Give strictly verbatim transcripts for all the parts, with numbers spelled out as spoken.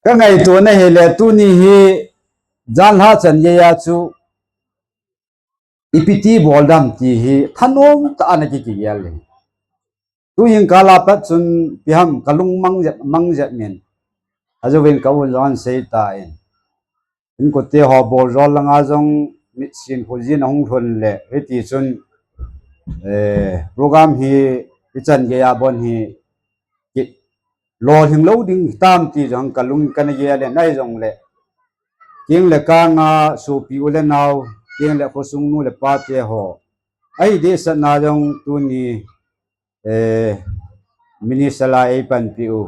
Ka ngaito na hi le tuni hi janlha chan geiya chu ipi ti bol dam ti hi thanom tah a na kikigel le. Tu jingkah a pat chun ipi ham ka lung mang jep, mang jep min. Ajouvin ka u jong an sei tan. Inkote ho bol jol langa jong mitsin khojin ahung lhun le hiti chun, eh, program hi ichan geiya bon hi kilolhing lou ding tam ti jong ka lung kana gel le nai jong le. Keng le kang a sopi u le nao, keng le khosung nu le pa te ho. Ahi dehset na jong tuni, eh, minister a eipanpi u,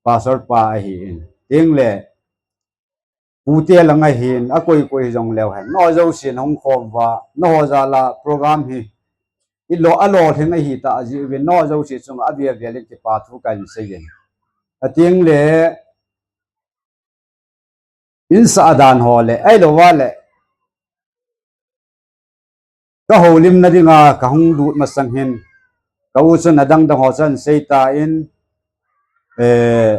pastor pa ahin. Keng le pute lang ahin, akoi koi jong leu hen. Nangho jousen hung khom uva, nangho jal a program hi. Ilo, alolhing ahi ta, ajeh uvin nangho jouse chunga avel vel in kipa thu kan sei in. Ateng le, insah dan ho le, ahilou va le. Ka houlimna dinga ka hung lut masang hin, ka u chun adang dang ho chun sei tan, eh,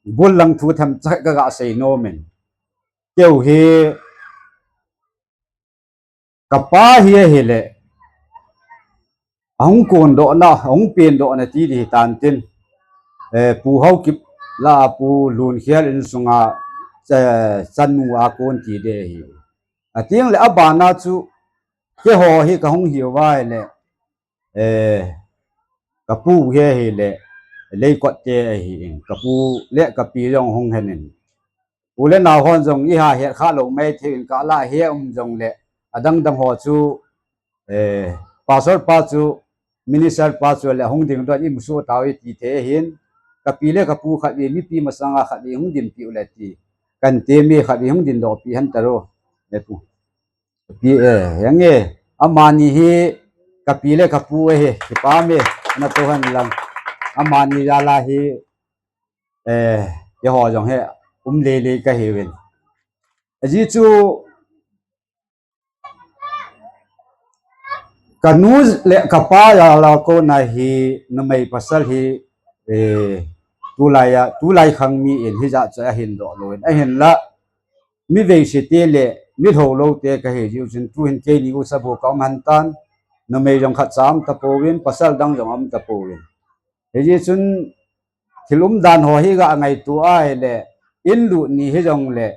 bul lang thu themcha ka ga sei nom in. Keu hi, ka pa hi ahile, ahung kondohna, ahung pendohna ti ding hitan tin, eh, Pu Haokip lah a Pu Lunkhial insunga, eh, chanu a kon ti ding ahi. Ateng le abana chu, keiho hi ka hung hiu va ahile, eh, ka pu hi ahile, Leikot te ahin, ka pu le ka pi jong hung hen in. U le nao hon jong iha het kha lou maithei in ka lah a he um jong le, adang dang ho chu, eh, pastor pa chu, minister pa chu le hung ding doh in imu soh tau iti thei ahin, ka pi le ka pu khat vei, mipi masanga khat vei hung dinpi u le ti. Kan temi khat vei hung dindoh pi hen taro. Le pu. Pi, eh, yang e, amani hi ka pi le ka pu ahi, kipah e, na to hen lang. Amani jal a hi, eh, keiho jong hi, um lele ka hiuvin. Ajeh chu, ka nu le ka pa jal a kona hi, numei pasal hi, eh, tulai a, tulai khang mi in hijat chu ahin doh lou in, ahinla, mi veise te le mi lhou lou te ka hi jiu chun tu hin keini u sa bu ka um han tan, numei jong khat cha um tapouvin, pasal dang jong um tapouvin. Hijeh chun thil umdan ho hi ga ngaito ahile, in lut ni hijong le,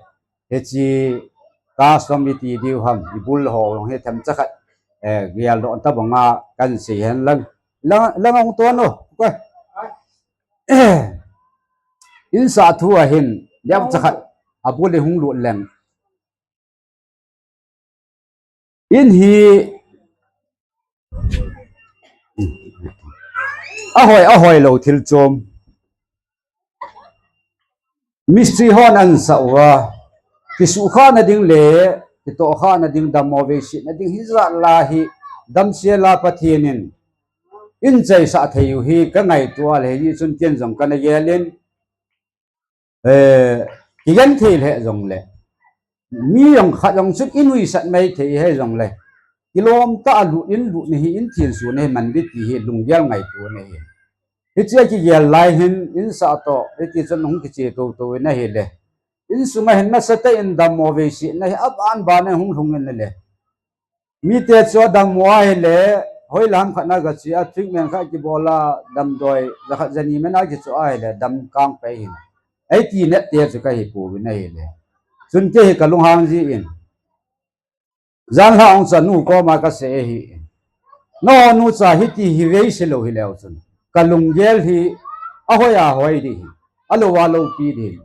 hiche ka som iti diu ham, i bul ho jong hi themcha khat, eh, geldoh tabang a kan sei hen lang. Lang, lang ong ton o, ko. Insah thu ahin, diam cha khat, abul i hung lut leng. In hi, ahoi, ahoi lou thil chom. Mistri hon an sa uva, kisuhkhah na ding le, kitohkhah na ding, dammo veisih na ding, hijat la hi, damsel a Pathen in, in chaisah thei u hi, ka ngaito a le, hijeh chun ken jong kana gel in, eh, kigen thei le jong le. Mi jong khat jong chun i nuisat mai thei hijong le. Kilom tah a lut in lut ni hi in thin su ni hi man di ti hi lunggel ngaito ni hi. Hiche a kigel lai hin insah toh, hiti chun hung kiche toto in ahile. Insunga hin nasatah in dammo veisih na hi aban ban a hung lhung in le. Mite chu adammo ahile, hoilam khat na gache a, treatment khat kibol a, damdoi, jakhat jani man a kichoh ahile, dam kang pai hin. Eiti net te chu kahi pouvin ahile. Chun kei hi ka lunghang jin. Janlha ong chanu koma kasei ahi. Nangho nucha hiti hi veise lou hileu chun. Ka lunggel hi ahoi ahoi di hi. Alou alou pi di hi.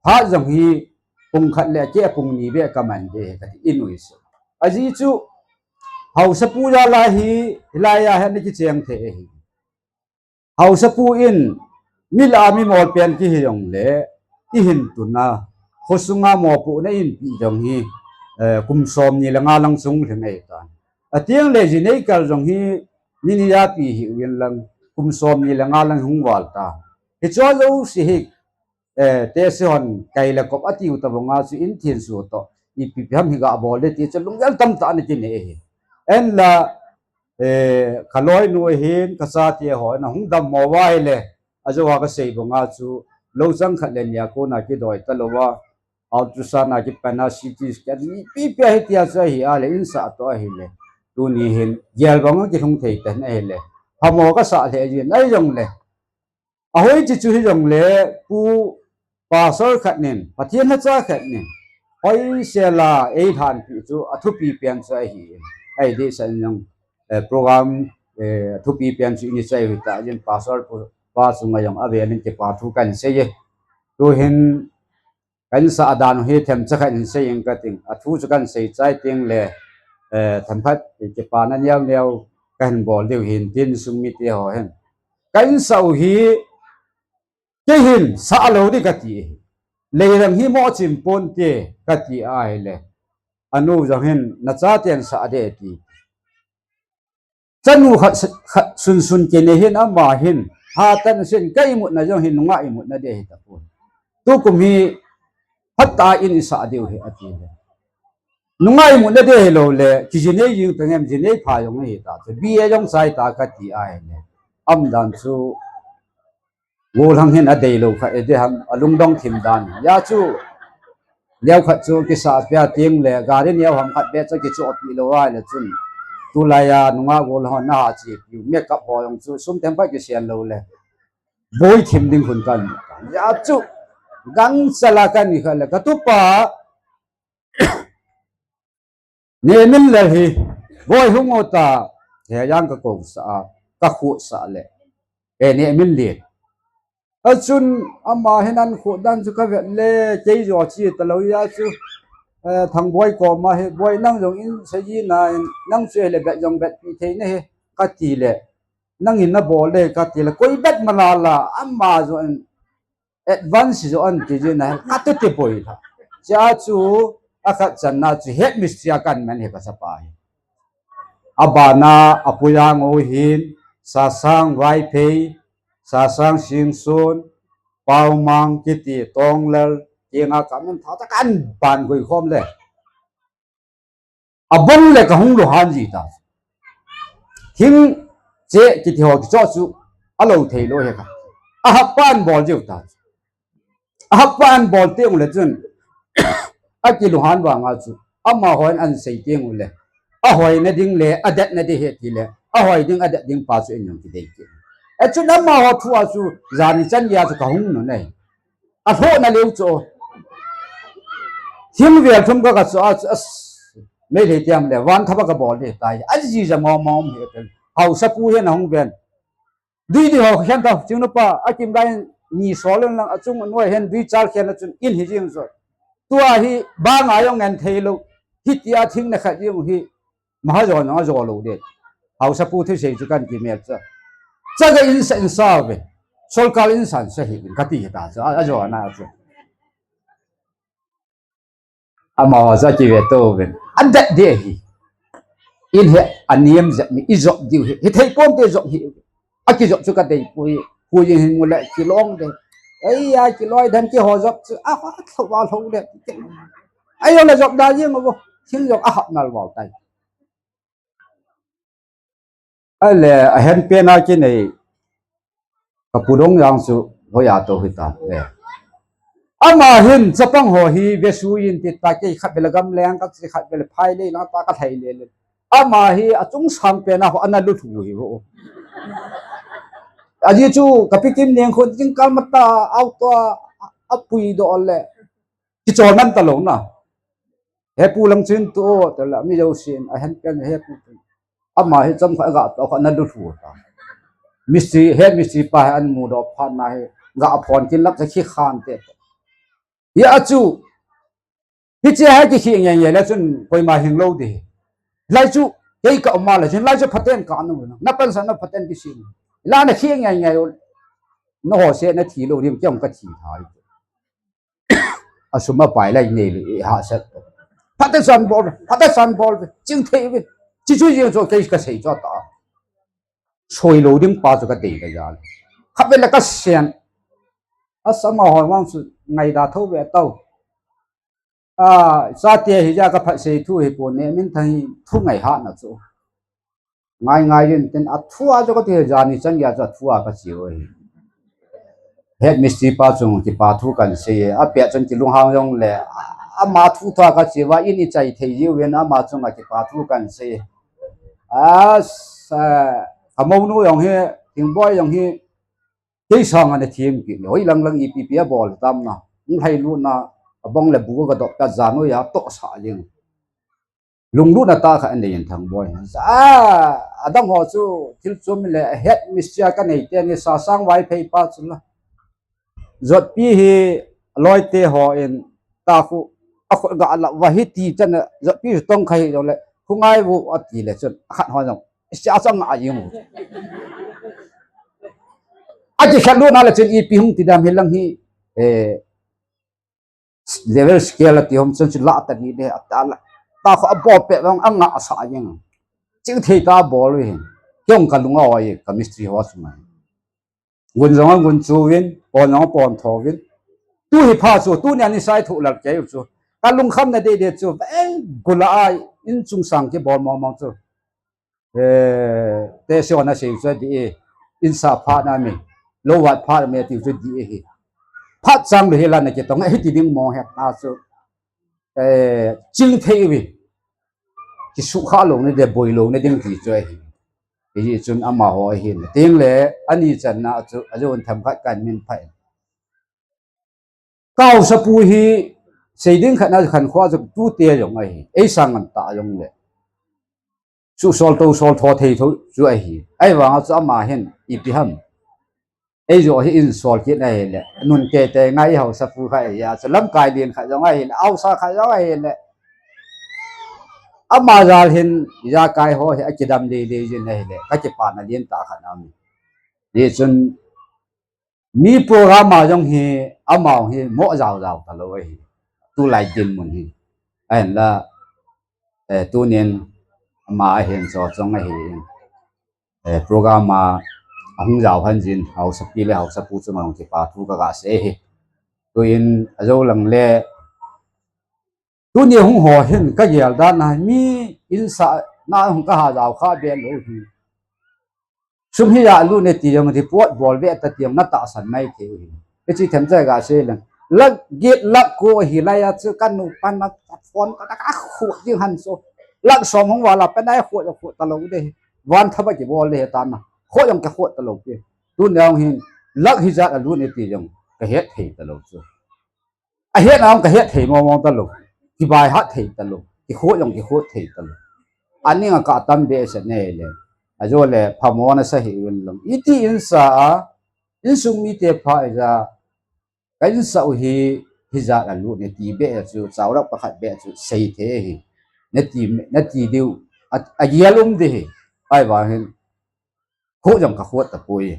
Phat jong hi pung khat le kei a pung ni beh kaman di hi kati in uisu. Ajeh chu, haosapu jal a hi, hilai a hi ana kicheng thei ahi. Haosapu in, mi lah a mi mol pen kihi jong le, ihin tun a, khosunga mopohna inpi jong hi, eh, kum som ni le nga lang sung lhing ahi tan. Ateng le jinei kal jong hi, ni ni a pi hi uvin lang, kum som ni le nga lang hung val ta. Hichua jouse hi, eh, te se hon kai le kop ati u tabang a chu in thin su toh. Ipi pi ham hi ga bol le ti chu lunggel tamtah ana kinei ahi. Ahinla, eh, ka loinu hin, ka chate ho, na hung dammo uva ahile, ajou a kasei bang a chu, lou chang khat le nia kona kidoi talou a, ultrasound a kipan a, C T scan, ipi ipi ahi tia chu ahi a le, insah toh ahi le. Tuni hin, gel bang a kilhung thei tan ahi le. Phamo kasah lheh jin, ahi jong le. Ahoi chi chu hi jong le, pu pastor khat nin, Pathen lhacha khat nin. Hoi sela, ei lhan pi chu, athupi pen chu ahi. Ahi di san jong, eh, program, eh, athupi pen chu ini chai hui ta, jin pastor pu, pa chu ngai jong, ave nin kipa thu kan sei e. Tu hin, Kan sa dan hi themcha khat in sei ing kating. Athu chu kan sei chai ting le, eh, themkhat kipana neo neo kahin bol diu hin tin sung mite ho hin. Kan sa u hi, kei hin sa lou di kati. Leilang hi mo chim ponte kati ahi le. Anu jong hin, nachaten sa de ti. Chanu khat, khat sunsun kei nei hin ama hin, hatan sin ka imutna jong hin nungah imutna de hi tapon. Tukum hi, phat ta in isa diu hi ati le. Nungah imutna de hi lou le, kijinei jing tangem jinei pha jong hi ta. B A jong sai ta kati ahi le. Am dan chu, Golhang hin adei lou kha, ede ham, alungdong thim dan. Ya chu, leo khat chu kisa pia ting le, gari neo ham khat be chu kichu pi lou ai le chun. Tulai a, nungah golhang na ha chi piu, makeup ho jong chu, sum themkhat kisel lou le. Boi thim ding hun kan. Ya chu, gang sala kan ni kha le, katupa, Nemin le hi, boi hung o ta, he yang ka ko sa a, ka khu sa le. E nemin le. A chun, ama hin an khu dan chu ka vet le, kei jo chi ta lou ya chu. Eh, thang boi ko ma hi, boi nang jong in sa ji na in, nang chu le bet jong bet pi thei ne he, ka ti le. Nang in na bol le, ka ti le. Koi bet ma la la, ama jo in, advance jo an ti jin a, ka tu ti poi la. Cha chu, a khat chan na chu head mistress a kan man hi ka sa pa hi. A bana, a puya ngo hin, Sasang Vaiphei, Sasang Singsun, Paumang kiti Tonglal, kinga ka min tha ta kan ban goi khom le. Abang le ka hung luhan ji ta. Hing che kiti ho kicho chu a lo thei lo he ka. A hap pan bol jiu ta. A hap pan bol te ung le chun. A ki luhan wa nga chu. Ama hoi an sei te ung le. A hoi na ding le, a det na ding he ti le. A hoi ding, a det ding pa chu in yong ki dei ki. E chun ama ho thu a chu, jani chan ya chu ka hung nu nei. A lhoh na leu chu. Thim vel thum ka ka chu a chu as. Mei le tiam le van thaba ka bol de tai. A ji ja mo mo he pen. Hausa pu he na hung ven. Dui di ho khen ta ching no pa a kim lai ni sol lang a chung noi hen dui chal khen a chun in hi jing so. Tua hi ba nga yong ngan thei lo. Hi ti a thing na khat jing hi. Mahajon jong ajo lo de. Hausa pu thusei chu kan kimel cha. Chaga in sa in sa ve. Solkal in san sa hi in kati ta cha. Ajo na cha. Ama ho cha kive to ve. An det de hi. In he aniam jep ni i jop diu hi. Hi thei pom te jop hi. A kijop chu ka dei pui. Pui hin mu le kilong de. Ei ya kiloi dan ki ho jop chu. A ho tho wa lo de. Ai yo le jop da jing bo. Thing jop a hap nal wal tai. Ale, a hen pen a kinei, ka pu dong yang chu, hoiya to hi ta, le. Ama hin, chapang ho hi, vesu in ti ta, kei khat bela gam leng, ka chi khat bela phai le, lang ta ka thai le le. Ama hi, a chung sang pen a ho, ana lu thu hi ho. A ji chu, ka pi kim neng khun, jing kal mata, auto, a, a pui do le. Kichol man ta lo na. He pu lang chin tu o, ta la mi jo sin, a hen pen he pu tu. Ama hi cham kha ga to kha na lu thu ta. Mistri, he mistri pa he an mu do pha na he, ga phon kin lap sa khi khan te. Ya chu, hi che ha ki khi nge nge la chun, koima hing lo de. Lai chu, kei ka ma la chun, lai chu phaten ka nu na. Na pan sa na phaten ki sin. La na khi nge nge lo. Na ho se na thi lo rim kyong ka thi thai. A sum a pai lai nei le, ha sat. Phatesan bol, phatesan bol, ching thei ve. Chi chu jing chu kei ka sei chu ta. Soi lo ding pa chu ka dei ka ja. Kha ve la ka sian. A sama ho mang chu ngai da tho ve tau. A, sa te hi ja ka phat sei thu hi po ne min thang hi thu ngai ha na chu. Ngai ngai yin tin a thua jo ka ti he jani chan ya jo thua ka chi o hi. Head mistri pa chung kipa thu kan sei, apet chun kilunghang jongle, ama thu tha ka chi va in i chai thei jiu vin ama chunga kipa thu kan sei. As, a, ka monu jong hi, Thingboi jong hi, kei sanga na thiem kit le, hoi lang lang ipi pi a bol tam na, hung lhai lut na, a bong le bu ka dok ka jan u ya to sa jing. Lunglutna tah khat anei in Thangboi. A, adang ho chu thil chom le head mistri a ka nei te ni sa sang vai phei pa chu la. Jotpi hi loi te ho in ta khu a khu ga la va hi ti chan jotpi tong khai jong le khu ngai vu a ti le chun a khat ho jong. Sia chang a yung. A ki khat lu na le chun ipi hung ti dam hi lang hi, eh, level scale ati hom chun chu la ta ni le ata la. Ta kho a bol pe bang anga sa jeng. Ching thei ta bol wi hin. Kyong ka lunga oi ka mistri ho sung ai. Gun jong a gun chu win, pon jong a pon tho win. Tu hi pha chu, tu ni ani sai thu lal kei chu. Ka lungkham na de de chu. Eng gula ai in chung sang ki bol mong mong chu. Eh, te se ona sei chu di e, in sa pha na mi, lo wat pha mi ti chu di e hi. Phat chang le hi la na ki tong e ti ding mo he ta chu. Eh, ching thei wi. Ki su kha lo ne de boi lo ne ding ti chu e hi. Hi chun ama ho hi ne. Ting le ani chan na chu a jon tham khat kan min phai. Ka haosapu hi sei ding khat na khan khua chu tu te jong ahi. Ei sang an ta jong le. Su sol to sol tho thei tho chu ahi. Ai vang chu ama hin ipi ham. Ei jo hi in sol kit ahi le. Nun ke te ngai haosapu kha ya chu lamkai din kha jong ahi le. Haosa kha jong ahi le. Ama jal hin ya kai ho hi akidam le le jin ahi le. Ka kipa na din ta khan am. Ni chun Mi program a jong hi, amau hi, mo jao jao ta lo ahi. Tu lai din mun hi. Ahin la, eh, tu nin, ama ahin so chong ahi. Eh, program a, ahung jao han jin, haosapi le haosapu chu ma hung kipa thu ka ga se hi. Tu in, a jo lang le, Tuni hung ho hin ka gel dan a mi in sa na hung ka ha jao kha be lo hi. Sum hi ya lu ne ti jong report bol ve ta ti jong na tahsan mai thei u hi. Ke chi them cha ga se lang. Lak git lak ko hi la ya chu ka nu pan na phone ka ka khu ding han so. Lak som hung wala pe nai khu khu ta lo de. Van thaba ki bol le ta na. Khu jong ka khu ta lo pe. Tuni hung hin lak hi ja a lu ne ti jong ka het thei ta lo chu. A het na ka het thei mo mo ta lo. Ki bai hat thei ta lo. Ki khot jong ki khot thei ta lo. Ani nga ka tam be sa ne le. A jo le pha mo na sa hi un lo. Iti in sa a, in sung mi te pha i ja. Ka in sa u hi, hi ja a lu ne ti be chu, chau rak pakhat be chu, sei the hi. Ne ti, ne ti diu, a, a gial um de hi. Ai ba hin. Khot jong ka khot ta poi.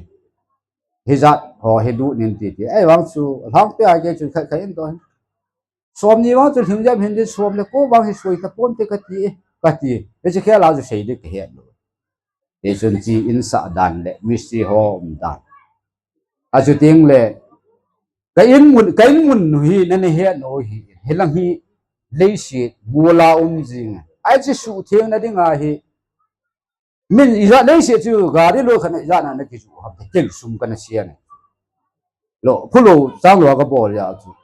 Hi jat ho hi du nin ti ti. Ai vang chu, hlang pe ai ke chu khai khai in to. Som ni vang chu hlim jam hin di som le ko vang hi soi ta pon te ka ti, ka ti. He chu khela chu sei di ka het lo. He chun chi in sa dan le, mistri ho um dan. A chu ting le, ka in mun, ka in mun nu hi, na ne het no hi. He lang hi, leiset, mula um jing. Ai chi su theng na ding a hi, Min ija leiset chu gari lo khan ija na na ki chu ham te ken sum kana sia ne. Lo, khu lo, chang lo ka bol ya chu.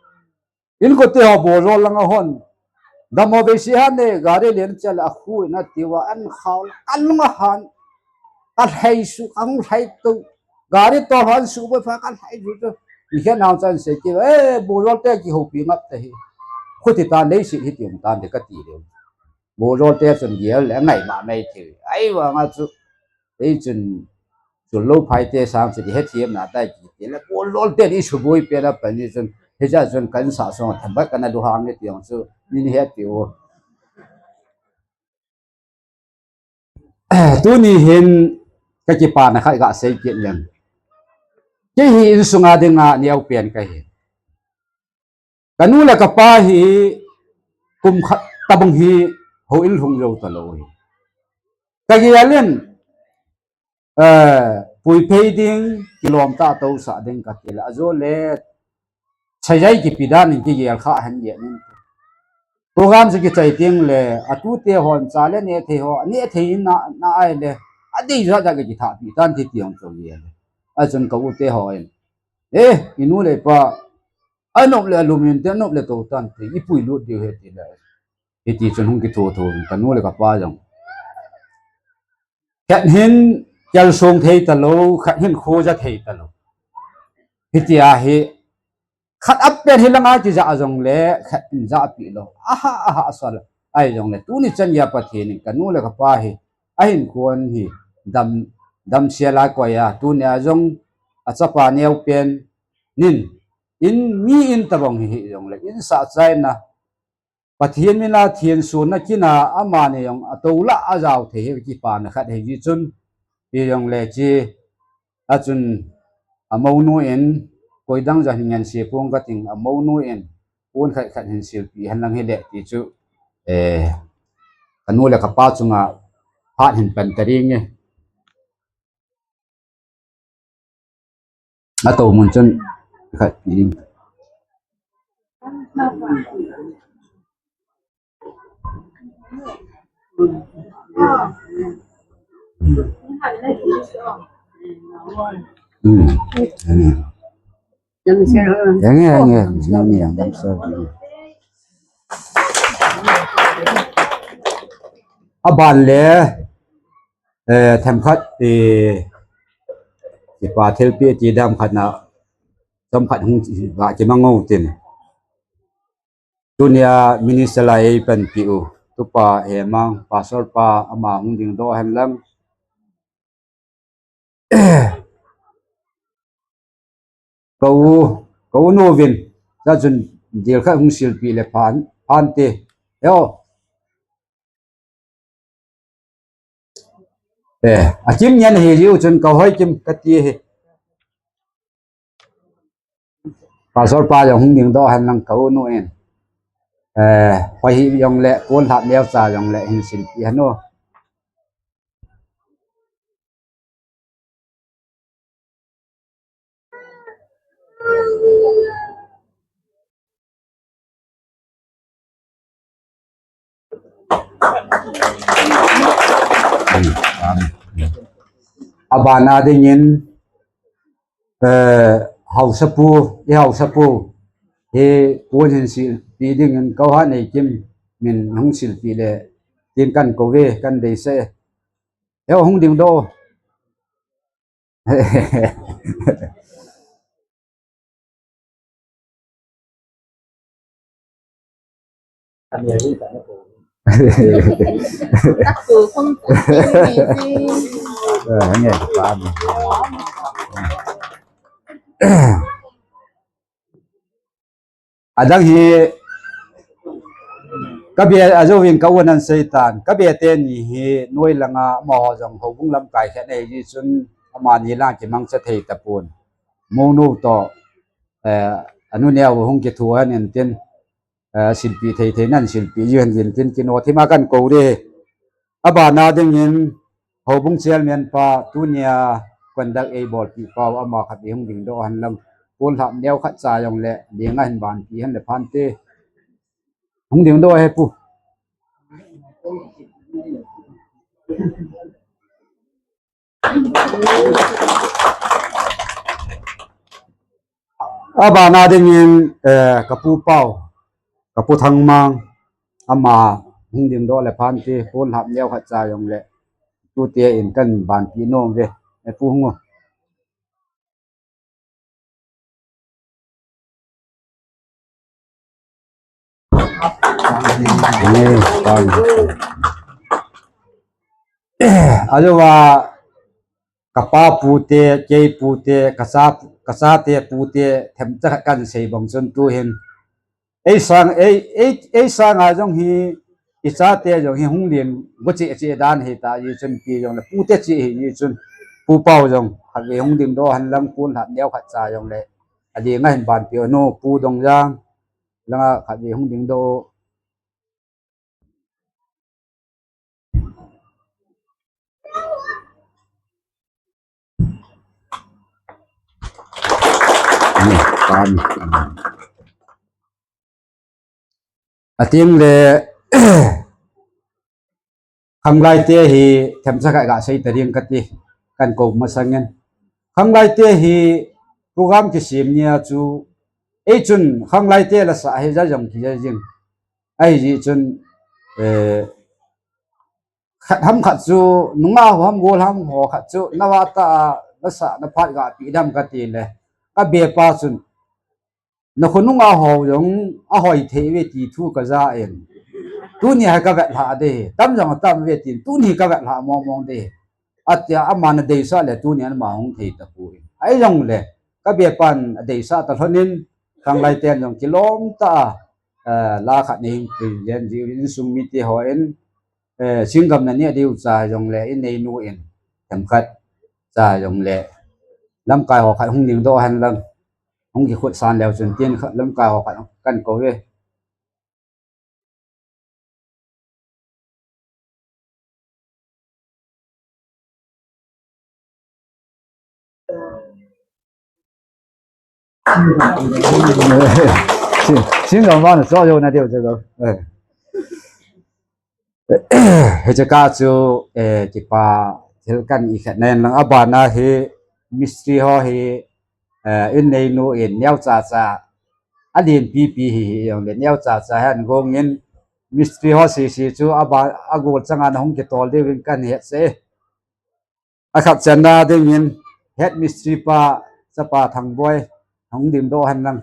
In ko te ho bol lo lang a hon. Damo be si han ne gari len chal a khu na ti wa an khau an ma han. Ka hai su, ka hung hai to. Gari to han su bo pha ka hai ju to. Ni khe nau chan se ki, eh, bol lo te ki ho pi ngap te hi. Khu ti ta leiset hi ti um tan de ka ti de. Bujol te chun gial le ngai ma mai thei. Ai vang a chu. Ei chun. Chu lo phai te sang chu he thiam na tai ki. Te le bujol te ni su bui pe na pa ni chun. He cha chun kan sa song tham ba kan du hang ni tiang chu. Ni ni he ti u. Tuni hin ka kipa na khai ga sei ki lem. Ke hi in sunga dinga niau pian ka hi. Ka nu le ka pa hi kum khat tabang hi ho in hung zo ta lo hi. Ka gial in, eh, pui phei ding, kilom ta to sa ding ka ti le, a zo le, chajai ki pi dan in ki gial kha han ye nin. Program chu ki chai ting le, a tu te hon cha le ne thei ho, ne thei na, na ai le, a dei za za ki tha pi tan ti tiang cho ye le. A chun ka u te ho in. Eh, i nu le pa, a nop le a lum inte, a nop le to tante, i pui lut diu ahi ti le. Hiti chun hung kitho tho, ka nu le ka pa jong. Khat hin, kel song thei ta lo, khat hin kho ja thei ta lo. Hiti ahi, khat a pen hi langa kija jong le, khat in ja pi lo. Aha, aha, asal. Ai jong le, tuni chan ya Pathen in, ka nu le ka pa hi, a hin khuan hi, dam, dam sia la ko ya, tuni a jong, a chapa neo pen, nin, in, mi in tabang hi, hi jong le, in sa chai na, Pathen mina thian suan na kina amani jong a tola a jao thei hi kipana khat hi ji chun, pi jong le chi, a chun a monu in, koi dang ja hin ngen si puang ka ting a monu in, pon khat khat hin silpi hen lang hi le ti chu, eh, ka nu le ka pa chunga phat hin pan ta ring e. A to mun chun khat pi ding. Hmm. Hmm. Yang nge, yang nge, yang nge, yang nge, yang nge. A ban le, eh, themkhat, eh, kipa thilpi ti dam khat na, chomkhat hung va kimang u tin. Tunia minister la ei panpi u. Tupa Hemang, pastor pa ama hung ding doh hen lang. Ka u, ka u nu vin, ta chun dil khat hung silpi le phan, phan te. Eo. Eh, a kim ngen hi jiu chun ka hoi kim ka ti hi. Pastor pa jong hung ding doh hen lang ka u nu in. Eh, hoi hi jong le, kon lhap neo cha jong le, hin silpi hen u. A bana dingin, eh, hausapu, i hausapu, hi pon hin silpi dingin, ko ha nei kim min hung silpi le, tin kan ko ve, kan dei se. Eo hung ding doh. Adang hi, ka be a jouvin ka u nan seitan, ka be teni hi, noi langa amaho jong houbung lamkai khat nei ji chun, amani lang kimangcha thei tapon. Monu to, eh, anu neo hung kithu hen in tin, eh, silpi thei thei nan silpi ji hen in tin, kino thima kan ko de. A bana dingin, houbung chairman pa, tunia conduct ei bolpi pau, ama khat i hung ding doh hen lang, pon lhap neo khat cha jong le, dinga hin banpi hen le phan te. Hung ding doh he pu. A bana dingin, eh, ka pu pau, ka pu Thangmang, ama hung ding doh le phan te, pon lhap neo khat cha jong le, tute in kan banpi nom ve, eh, pu hung o. Ajo va ka pa pute, kei pute, ka cha, ka chate pute, themcha khat kan sei bang chun tu hin. Ei sang, ei, ei, ei sanga jong hi, i chate jong hi hung ling, go che che dan hi ta, i chun pi jong le, pute che hi, i chun, pu pau jong, khat ve hung ding doh hen lang pon lhap neo khat cha jong le. Adinga hin banpi o nu, pu dong jang, langa khat ve hung ding doh. Ating le, khanglai te hi themcha khat ga sei ta ding kati, kan ko masangin. Khanglai te hi program kisem nia chu, ei chun khanglai te la sa hi ja jong ki ja jing. Ahi ji chun, eh, khat ham khat chu, nunga ho ham gol ham ho khat chu, na va ta a, na sa na phat ga pi dam ka ti le, ka be pa chun, na khonung a ho jong a hoi thei ve ti thu ka ja in. Tuni hai ka vet hla de, tam jong tam ve tin, tuni ka vet hla mong mong de. Atia ama na deisa le tuni an ma hung thei ta pu in. Ai jong le, ka be pan a deisa ta lhonin, khanglai ten jong kilom ta a, eh, la khat nei hing pi jen ji in sung mi ti ho in, eh, singgam na nia diu cha jong le, in nei nu in, themkhat cha jong le, lamkai ho khat hung ding doh hen lang, hung kikhut san leu chun tin khat lamkai ho khat kan ko ve. Sin, sin lo ma na so yo na diu che ko. Eh. Hiche ka chu, eh, kipa thil kan i khet nen lang abana hi mistri ho hi, eh, in nei nu in neo cha cha a din pi pi hi hi jong le neo cha cha han gong in mistri ho si si chu aba a gol changa na hung kitol diu in kan het se. A khat channa dingin head mistri pa chapa Thangboi hung dim doh hen lang.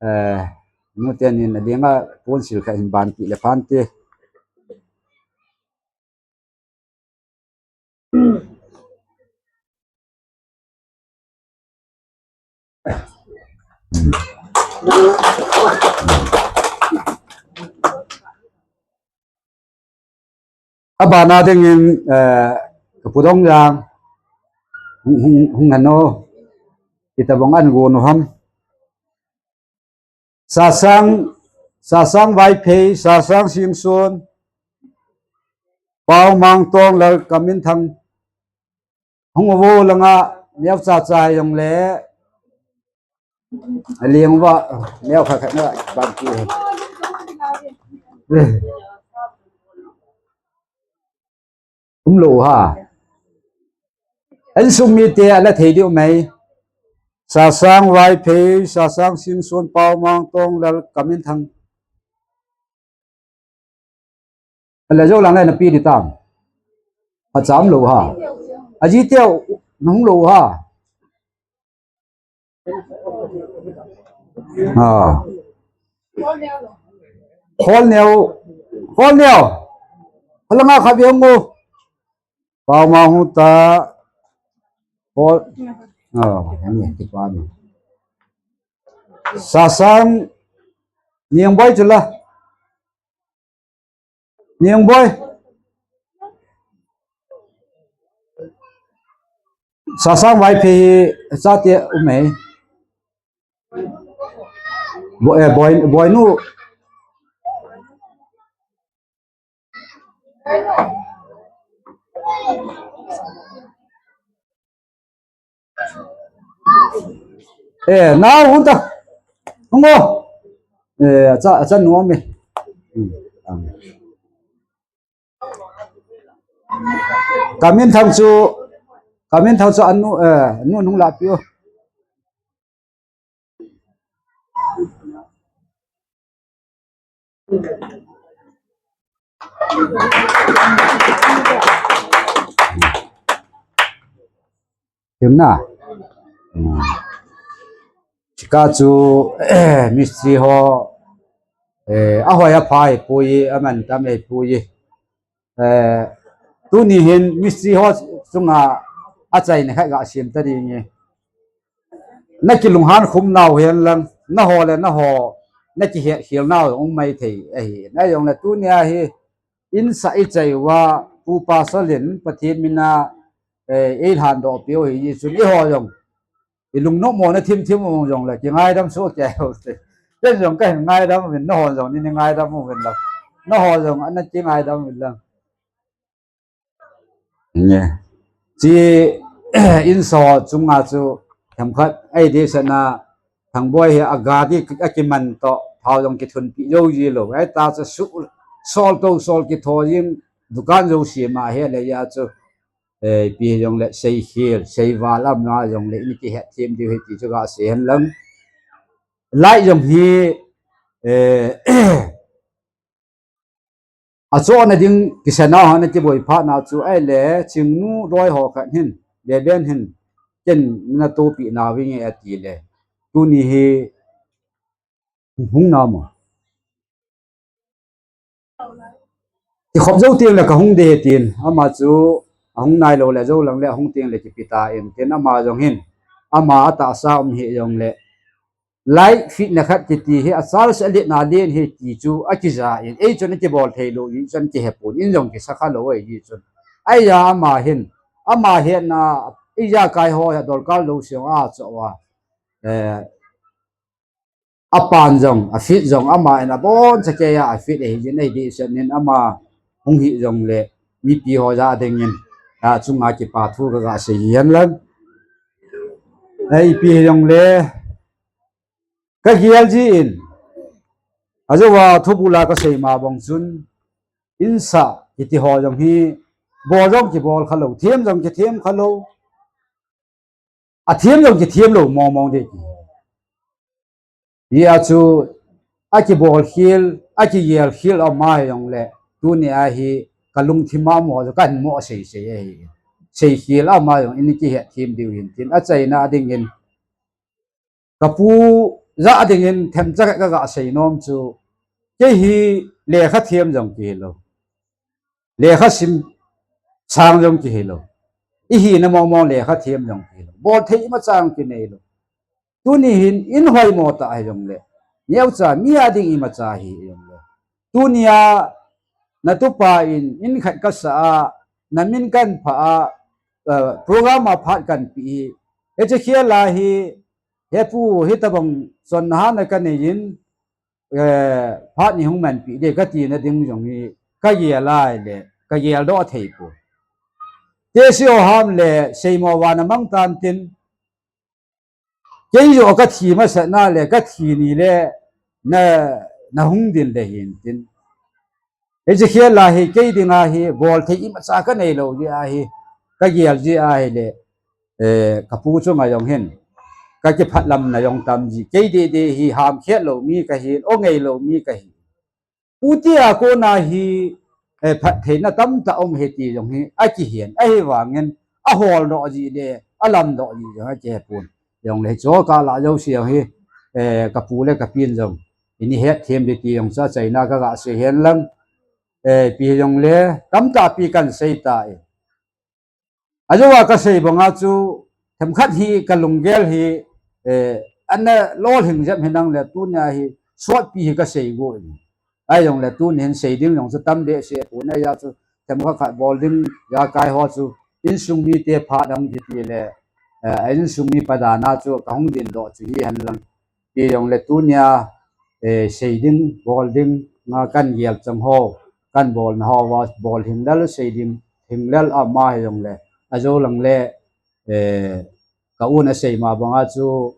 Eh, nu ten in a dinga pon sil kha in ban ti le phan ti. Abana dingin, eh, ka pu Dongjang, hung, hung, hung hano, ita bang an go no ham. Sasang, Sasang Vaiphei, Sasang Singson, Pau Mangtong, Lal Kaminthang, hung vo langa, neo cha cha jong le, a liang va, neo kha kha na, ban ki. Um lo ha. An sum mi te a la thei diu mai. Sasang Vaiphei, Sasang Singson, Pau Mangtong, Lal Kaminthang. Ala jo lang lai na pi di tam. A cham lo ha. A ji teo nung lo ha. Ah. Khol neo. Khol neo. Hala nga kha biang mo. Pau ma hu ta. Khol. Ah, ni ti pa ni. Sasang Niang Boi chula. Niang Boi. Sasang Vaiphei hi chate um e. Bo-, eh, Boi, Boinu. Eh, nao hung ta. Hung o. Eh, acha, acha nu mi. Hmm. Kaminthang chu, Kaminthang chu anu, eh, nu nung la piu. Him na. Hmm. Chika chu, mistri ho, eh, a hoi a phai pui, a man tam e pui. Eh, tuni hin mistri ho chunga a chaina khat ga siam ta ding e. Na kilunghan khum nau hen lang, na ho le na ho, na kihet khel nau um mai thei ahi. Na jong le tuni a hi, in sa i chai uva, Pu Pasal in Pathen mina, eh, ei lhan doh piu hi, i chun i ho jong. I lungnom mo na thim thim mo jong le, kingaidam so kei ho te. Ken jong ka hin ngaidam uvin, na ho jong ni, ni ngaidam uvin lang. Na ho jong ana kingaidam uvin lang. Nge. Chi in so chunga chu themkhat ei di sana Thangboi hi a gari a kiman to thao jong kithun pi jo ji lo. Ei ta chu su sol to sol kitho jing dukan jo si ma he le ya chu. eh, ipi hijongle seikhel, seival ama jongle ini kihet them diu ahi ti chu kasei hen lang. Light jong hi, eh, achohna ding kisana ho ana kiboi phat na chu ahile, Chingnu loi ho khat hin, Beben hin, ken natopi nauvinge ati le. Tuni hi hung na mo. Kikhop jou teng le kahung ding tin, ama chu ahung nailou le jou lang le ahung teng le kipe tan tin, ama jong hin, ama atahsa um hijongle, light fitna khat kiti hi a charge alet na len hi ti chu akija in, ei chun akibol thei lou, ei chun kihe pon, in jong kisa kha lou ahi chun. Ahia ama hin, ama hetna, ei jakai ho hi adolkal lou seh a cho a. Eh, apan jong, afit jong, ama in abon chakei a afit ahi jin, ei dihset in ama hung hijongle, mipi ho ja dingin, achunga kipa thu kaga sei hi hen lang. Ei, ipi hijongle, kagel jin, ajouva thubula kasei ma bang chun, insa kiti ho jong hi, bol jong kibol kha lou, them jong kithem kha lou, athem jong kithem lou mong mong ding ti. Hia chu akibol khel, akigel khel ama hijongle, tuni a hi kalungthim a mo chu kahin mo sei sei ahi. Seikhel ama jong ini kihet them diu hin tin, achaina dingin, kapu ja dingin themcha khat kaga sei nom chu, kei hi lekha them jong kihi lou, lekha sim sang jong kihi lou, ihina mong mong lekha them jong kihi lou, bol thei imacha jong kinei lou. Tuni hin in hoimo tah hijongle, neocha mi a ding imacha hijongle, tunia natupa in in khat kasa a, namin kahin phah a, eh, program a phat kahin pe hi, hiche khel a hi, he pu, hitobang chonna hana kanei in, eh, phat ni hung manpi ding katina ding jong hi kagel a ahile, kageldoh thei poi. Tesih o ham le seimo vana mang tan tin, kei jong kathi masat na le kathi ni le na, nahung ding le hin tin, hiche khel a hi kei dinga hi bol thei imacha kanei lou jeh ahi, kagel jeh ahile, eh, kapu chunga jong hin kakiphatlamna jong tam ji, kei dede hi hamkhet lou mi kahi, o ngei lou mi kahi. Pu tia kona hi, eh, phattheina tamtah um ahi ti jong hi akihen, ahivangin aholdoh ji le alamdoh ji jong akihe pon. Jongle hiche kah lah jouse jong hi, eh, kapu le kapin jong ini het them ding ti jong chu achaina kaga sei hen lang. Eh, ipi hijongle tamtah pi kahin sei tai. Ajouva kasei banga chu, themkhat hi kalunggel hi, eh, ana lolhing jep hinang le, tunia hi sotpi hi kasei go in. Ahijongle tuni hin sei ding jong chu tam behseh pon, ahia chu themkhat khat bol ding, jakai ho chu insung mite phat dang kiti le, eh, insung mi pa dan a chu kahung dingdoh chu hi hen lang. Hijongle tunia, eh, sei ding, bol ding, nga kahin gel chang ho, kahin bolna ho va, bol hinglel sei ding, hinglel ama hijongle, ajou lang le, eh, ka un asei ma banga chu,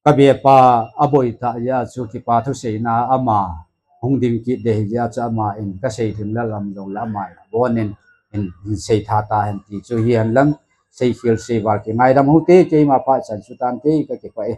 kabepa aboi tah jeh a chu kipa thuseina ama hung ding kit ding ahi jeh a chu ama in kasei hinglel lam jongle ama in abonin, in, in sei tha tahen ti chu hi hen lang, seikhel seival kingaidam u hite, keima phat chan chu tante, kakipah e.